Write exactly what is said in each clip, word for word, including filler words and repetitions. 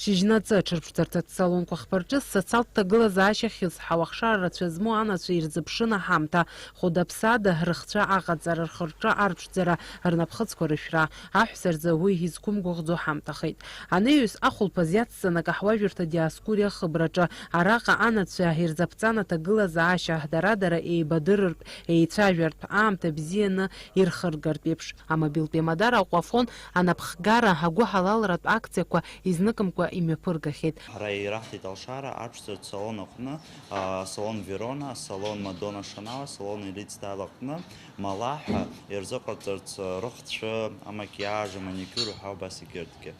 Шьыжьнаҵы аҽырԥшӡарҭатә салонқәа хԥа рҿы социалтә ҭагылазаашьа ахьызҳау ахшара рацәа змоу анацәа ирзыԥшын аҳамҭа, хәыда-ԥсада рыхцәа аҟаҵара, рхырҿа арԥшӡара, рнапхыцқәа рышәра, аҳәса рзы уи изқәымгәыӷӡо ҳамҭахеит. Анаҩс ахәылԥаз иацҵаны акаҳуажәырҭа Диоскуриа ахыбраҿы, араҟа анацәа ирзаԥҵан аҭагылазаашьа, дара-дара еибадырыртә, еицәажәартә, аамҭа бзианы ирхыргартә еиԥш, амобилтә еимадара Аҟәафон анапхгара агәыҳалалратә акциақәа изныкымкәа имҩаԥыргахьеит. Ҳара ираҳҭеит алшара аԥшӡаратә салон аҟны, а, салон Верона, салон Мадонна Шанал, салон Elite Style аҟны, малаҳәа ирзыҟарҵарц, а, рыхцәы, амакиаж, аманикиур ҳәа убас егьырҭгьы.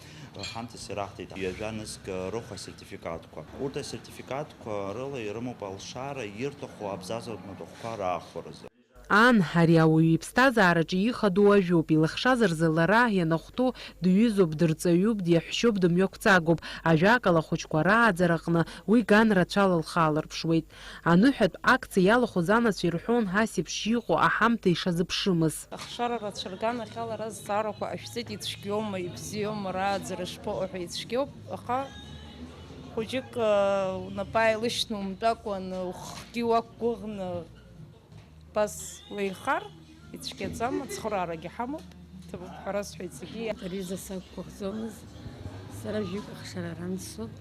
Ҳамҭас ираҳҭеит ҩажәа нызқь рыхә асертификатқәа. Урҭ асертификатқәа рыла ирымоуп алшара ирҭаху абзазаратә маҭәахәқәа раахәаразы. Ан, ари ауаҩы иԥсҭазаараҿы ихадоу ажәоуп, илыхшаз рзы лара ианахәҭоу дҩызоуп, дырҵаҩуп, диаҳәшьоуп, дымҩақәҵагоуп, ажәакала, ахәыҷқәа рааӡараҟны уи ган рацәала лхы аларԥшуеит. Аныҳәатә акциа иалахәыз анацәа ирҳәон ас еиԥш иҟоу аҳамҭа ишазыԥшымыз. Ахшара рацәа рганахьала ара зҵаарақәа ҟашәҵеит, ицәгьоума, ибзиоума, рааӡара шԥаҟоу ҳәа ицәгьоуп, аха хәыҷык, э, унапы ааилышьны умтәакәан, ухгьы уақәгәыӷны, Бас уеихар, ицәгьаӡам, ацхыраарагьы ҳамоуп, ҭабуп ҳәа расҳәеит зегьы. Ари за сақәгәыӷӡомызт, сара жәаҩык ахшара арантә соуп,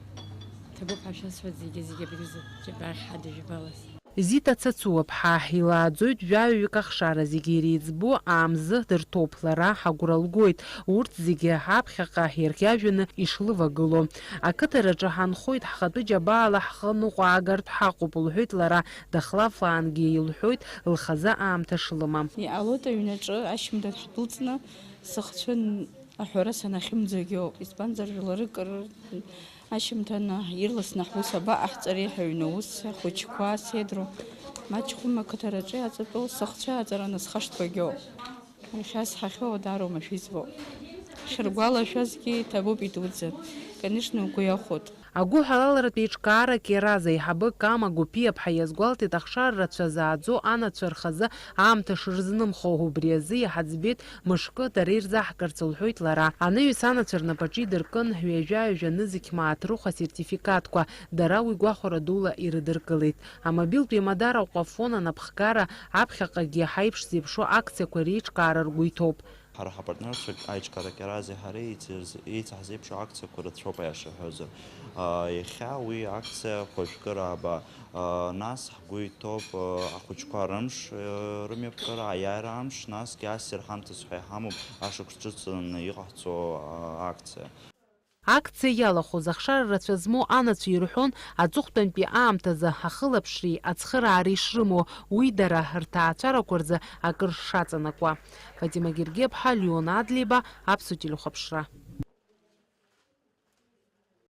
ҭабуп ҳәа шәасҳәоит зегьы, зегьы абри за џьабаахь ҳадыжәбалаз. Зита Цацуаԥҳа илааӡоит жәаҩык ахшара зегьы иреиҵбу аамзы дырҭоуп, лара агәра лгоит, урҭ зегьы аԥхьаҟа ирхьажәаны ишлывагыло. Ақыҭараҿы ҳанхоит, ҳхатәы џьабаала ҳхы ныҟәаагартә ҳаҟоуп, лҳәеит лара, дахлафаангьы илҳәоит лхазы аамҭа шлымам. Иҟалоит аҩнаҿы ашьымҭан ҳдәылҵны сыхцәы аҳәара санахьымӡогьы ауп, избанзар жәларык р-, ашьымҭан ирласны ҳус абаҟаҳҵари ҳәа аҩны аус, ахәыҷқәа, сеидру, Маҷхәым ақыҭараҿы иаҵатәоу сыхцәы аҵара анысхашҭуагьы ауп. Иахьа сҳахьоу даара оумашәа избо. Шәыргәалашәазгьы иҭабуп идуӡӡан. Конечно, угәы иахәоит. Агәыҳалалратә еиҿкаара Кьераз аиҳабы Кама Гәыԥиаԥҳа иазгәалҭеит ахшара рацәа зааӡо анацәа рхазы аамҭа шырзынымхо, убри азы иҳаӡбеит мышкы дара ирзаҳгарц, лҳәоит лара. Анаҩс анацәа рнапаҿы идыркын ҩажәа-ҩажәа нызқь мааҭ рыхә асертификатқәа, дара уи гәахәара дула ирыдыркылеит. Амобилтә еимадара Аҟәафон анапхгара аԥхьаҟагьы иаҳа иԥшӡеиԥшу акциақәа реиҿкаара ргәы иҭоуп. Ҳара ҳапартнерцәа аиҿкаара Кьарази ҳареи еицырз-, еицаҳзеиԥшу акциақәа рацәоуп, аиаша ҳҳәозар. Иахьа уи акциа хәажәкыра ааба, нас ҳгәы иҭоуп ахәыҷқәа рымш, рымҩаԥгара, аиааира амш, насгьы ассир ҳамҭас ҳәа иҳамоуп ашықәс ҿыцны иҟаҳҵо акциа. Акциа иалахәыз ахшара рацәа змоу анацәа ирҳәон, аҵыхәтәантәи аамҭазы ахылаԥшреи ацхыраареи шрымоу, уи дара рҭаацәарақәа рзы акыр шаҵанакуа. Фатима Гергиаԥҳа, Леон Адлеиба, Аԥсуа телехәаԥшра.